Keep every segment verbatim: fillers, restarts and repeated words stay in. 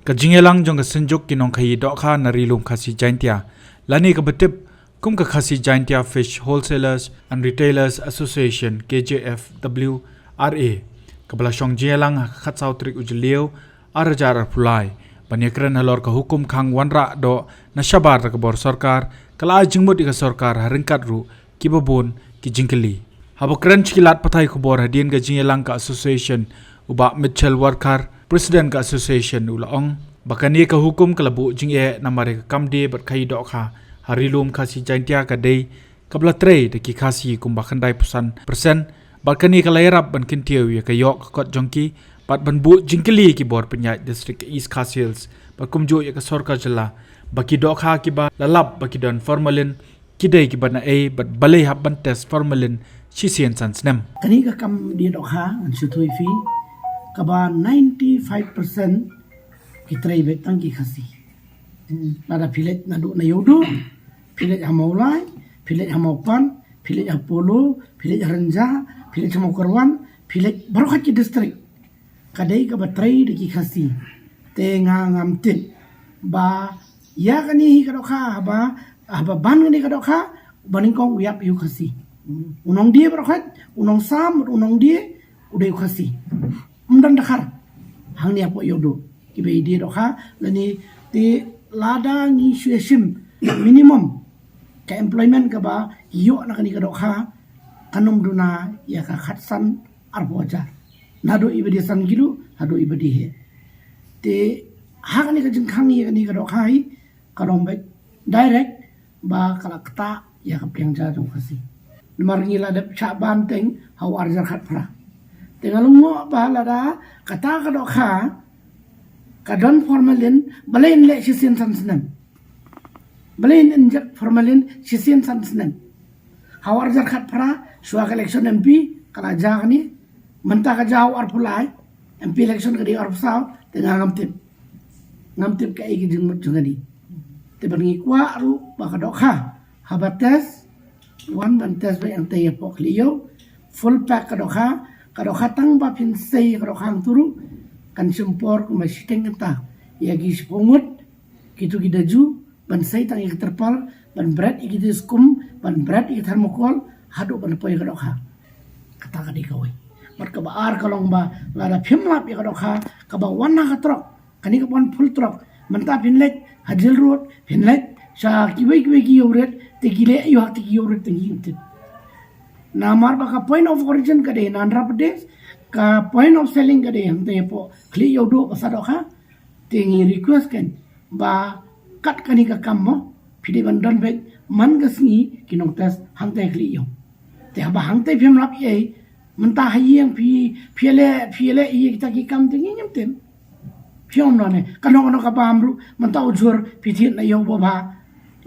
Ka jingïalang jong ka Synjuk ki Nongkhaïi Dohkha na Ri Lum Khasi Jaintia, lane kaba tip kum ka Khasi Jaintia Fish Wholesalers and Retailers Association, K J F W R A, kaba la shong jingïalang ha ka khatsaw tarik u Jylliew ar hajar arphew lai, ban ïakren halor ka hukum khang wanrah doh na shabar da ka bor sorkar, ka la ai jingmut ïa ka sorkar ha ryngkat ruh kiba bun ki jingkylli. Haba kren sha ki lad pathai khubor hadien ka jingïalang ka association, u Bah Mitchell Warkar, president ka association, u la ong ba kane ka hukum ka la buh jingeh namar ïa ka kam die bad khaïi dohkha ha Ri Lum Khasi Jaintia ka dei kaba la trei da ki Khasi kumba khyndai phew san percent, bad kane ka la ïarap ban kyntiew ïa ka ïoh ka kot jong ki bad ban buh jingkylli ïa ki bor pynïaid district ka East Khasi Hills bad kumjuh ïa ka sorkar jylla ba ki dohkha kiba la lap ba ki don formalin ki dei kiba naei bad balei hap ban test formalin shisien san snem. Kane ka kam die dohkha, ngan shu ïathuh ïa phi, kaba ninety-five percent ki trei beit tang ki Khasi. Hmm, lada phi leit naduh na Ïewduh, phi leit ha Mawlai, phi leit ha Mawpan, phi leit ha Polo, phi leit ha Rynjah, phi leit ha Mawkyrwat, phi leit baroh ki district, ka dei kaba trei da ki Khasi. Te nga ngam tip ba ïa kane hi ka dohkha, haba, haba ban kane ka dohkha, ba nyngkong u ïap ïa u Khasi. U nongdie baroh, u nongsam, u nongdie, u dei u Khasi. Ym don dkhar hangne hapoh Ïewduh kiba ïadie dohkha, lane te lada ngi shu ïashim minimum ka employment kaba ïoh na kane ka dohkha, kan ym duna ïa ka khatsan arphew hajar. Naduh iba die san kilo haduh iba die heh. Te ha kane ka jingkhang ïa kane ka dohkha hi, ka long beit direct ba ka la ktah ïa ka pliang ja jong u Khasi. Namar ngi la dep shah ban teng ha u ar hajar khatphra. Te nga lyngngoh ba lada kata ka dohkha ka don formalin, balei yn leh shisien san snem? Balei yn inject formalin shisien san snem? Ha u ar hajar khatphra, shuwa ka election M P, ka la jia kane, mynta ka jia ha u arphew lai, M P election ka dei arphew saw, te nga ngam tip. Ngam tip kaei ka jingmut jong kane. Te bad ngi kwah ruh ba ka dohkha, haba test, wan ban test beit hangtei hapoh Khlieh Ïew, full pack ka dohkha, ka dohkha tang ba phin sei ka dohkha hangto ruh, kan shim por kumba shiteng kynta ïa ki shiphew ngut, kito ki daju, ban sei tang ïa ka terpal, ban bret ïa ki skum, ban bret ïa ka thermocol, haduh ban poi ka dohkha. Kata ka dei kawei. Bad kaba ar ka long ba lada phim lap ïa ka dohkha, kaba wan ha ka trok, kane ka wan full trok, mynta phin leit ha Jail Road, phin leit sha kiwei kiwei ki ïewrit, te ki leh ïa ki ïewrit te ngim tip. Namar ba ka point of origin ka dei na Andhra Pradesh, ka point of selling ka dei hangtei hapoh Khlieh Ïewduh ba sah dohkha, te ngi request kein ba kat kane ka kam mo, phi dei ban don beit man ka sngi ki nongtest hangtei Khlieh Ïew. Te haba hangtei phim lap ei, mynta ha ïing phi, phi leh, phi leh ïa kita ki kam te ngim tip. Phi ong nane, kano kano ka bam ruh, mynta u jhur phi thied na ïew ba bha.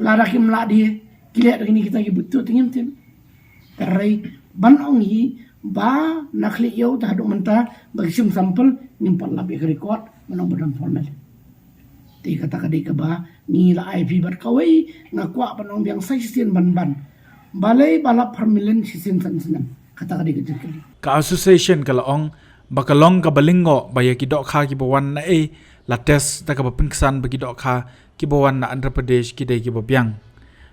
Lada kim lah die, ki leh da kine kita ki bynta te ngim tip. Hynrei ban ong hi ba na Khlieh Ïew te haduh mynta ba ki shim sample ngim pat lap ïa ka record ban ong ba don formalin. Te kata ka dei kaba ngi la ai phi bad kawei nga kwah ban ong biang sa shisien ban ban. Balei ba lap formalin shisien san snem? Kata ka dei ka jingkylli. Ka association ka la ong ba ka long kaba lyngngoh ba ïa ki dohkha kiba wan naei la test da kaba pynksan ba ki dohkha kiba wan na Andhra Pradesh ki dei kiba biang.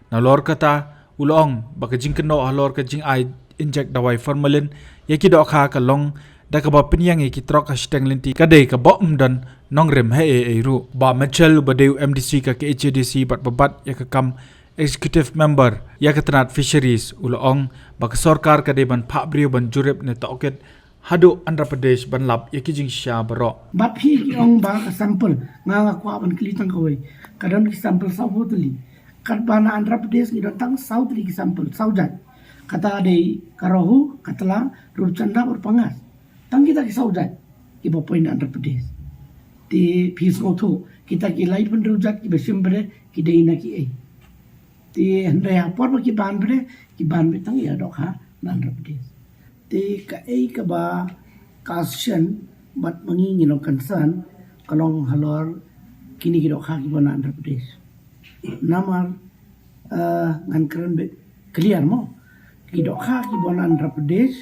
Nalor kata, u la ong ba ka jingkynnoh halor ka jingai inject dawai formalin ïa ki dohkha ka long da kaba pynïeng ïa ki trok ha shiteng lynti ka dei kaba ym don nongrim haei ei ruh. Bah Mitchell uba dei u M D C ka K H A D C bad ba bat ïa ka kam executive member ïa ka tnat fisheries, u la ong ba ka sorkar ka dei ban phah briew ban jurip ne tohkit haduh Andhra Pradesh ban lap ïa ki jingshisha baroh. Bad phi ki ong ba ka sample, nga nga kwah ban kylli tang kawei. Ka don ki sample sawphew tylli. Katba na Andhra Pradesh ngi don tang saw tylli ki sample, saw jait. Kata dei ka Rohu, Katla, Rupchanda bad Pangas. Tang kita ki saw jait kiba poi na Andhra Pradesh. Te phi sngewthuh, kita ki laiphew hynriew jait kiba shim bret ki dei na kiei? Te hynrei ha por ba ki ban bret, ki ban bret tang ïa dohkha na Andhra Pradesh. Te kaei kaba ka association bad ma ngi ngi long concern ka long halor kine ki dohkha kiba na Andhra Pradesh. Namar, eh, ngan kren beit clear mo. Ki dohkha kiba na Andhra Pradesh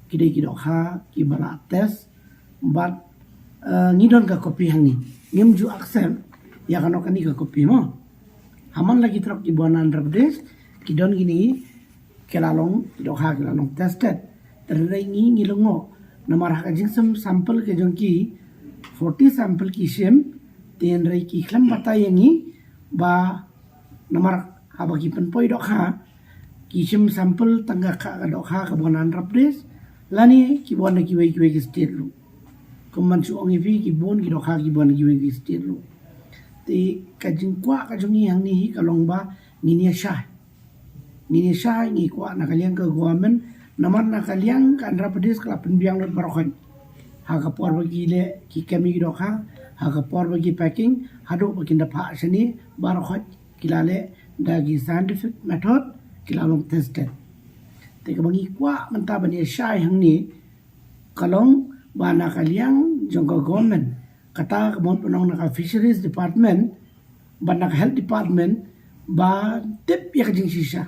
ki dei ki dohkha kiba la test bad Uh, ngi don ka kopi hangne. Ngim ju accept ïa kano kane ka kopi mo. Ha man la ki trok ki wan na Andhra Pradesh, ki don kine ki la long, ki dohkha ki la long tested. Te hynrei ngi ngi lyngngoh namar ha ka jingshem sample ka jong ki, forty sample ki shim. Te hynrei ki khlem batai ïa ngi ba namar haba ki pynpoi dohkha, ki shim sample tang ka, ka dohkha kaba wan na Andhra Pradesh, lane kiba wan na kiwei kiwei ki state ruh. Kum ban shu ong ïa phi, ki bun ki dohkha kiba wan na kiwei ki state ruh. Te ka jingkwah ka jong ngi hangne hi ka long ba ngin ïa shai. Ngin ïa shai, ngi kwah na ka liang ka government, namar na ka liang ka Andhra Pradesh ka la pynbiang lut baroh khoit. Ha ka por ba ki leh ki kem ïa ki dohkha, ha ka por ba ki packing, haduh ba kin da phah shane, baroh khoit ki la leh da ki scientific method, ki la long tested. Te kaba ngi kwah mynta ban ïa shai hangne ka long ba na ka liang jong ka government, kata ka mut ba nong na ka Fisheries Department bad na ka Health Department, ban tip ïa ka jingshisha.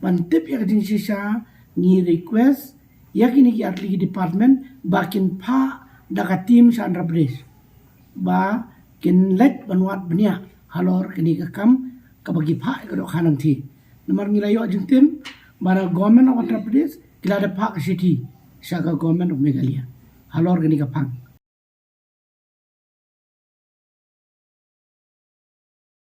Ban tip ïa ka jingshisha, ngi request ïa kine ki artylli ki department ba kin phah da ka team sha Andhra Pradesh, ba kin leit ban wad bniah halor kane ka kam kaba ki phah ïa ka dohkha nangthie. Namar ngi la ïoh jingtip ba na Government of Andhra Pradesh ki la dep phah ka shithi sha ka Government of Meghalaya halor kane ka phang.